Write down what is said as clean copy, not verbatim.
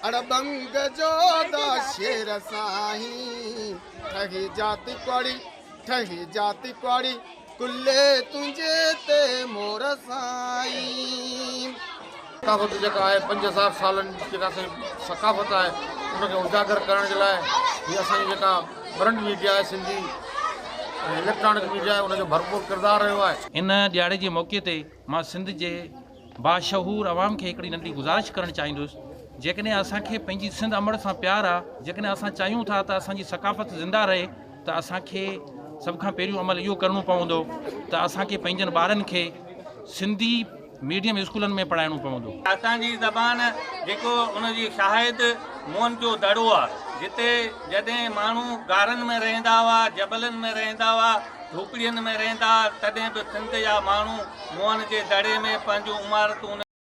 اڙٻنگ جو دا شير سائين ٺهي جاتي ڪوڙي ٺهي جاتي ڪوڙي ڪلهي تنهنجي تي مور سائين. ثقافت جيڪا آهي 5000 سالن جي جيڪا اسان جي ثقافت آهي ان کي اجاگر ڪرڻ جي لاء هي اسان جي جيڪا پرنٽ ميڊيا آهي سنڌي ۽ اليڪٽرانڪ ميڊيا آهي ان جو ڀرپور ڪردار رهيو آهي. ان ڏياڙي جي موقعي تي مان سنڌ جي باشعور عوام کي هڪڙي ننڍڙي گذارش ڪرڻ چاهيندس، جيڪڏهن اسان کي پنهنجي سنڌ امڙ سان پيار آ، جيڪڏهن اسان چاهيون ٿا ته اسان جي ثقافت زنده رهي ته اسان کي سڀ کان پهريون عمل اهو ڪرڻو پوندو ته اسان کي پنهنجن ٻارن کي سنڌي ميڊيم اسڪولن ۾ پڙهائڻو پوندو. اسان جي زبان جيڪو ان جي شاهد موهن جو دڙو آ، جتي جڏهن ماڻهو غارن ۾ رهندا هئا، جبلن ۾ رهندا هئا، جهوپڙين ۾ رهندا هئا، تڏهن به سنڌ جا ماڻهو موهن جي دڙي ۾ پنهنجون عمارتون.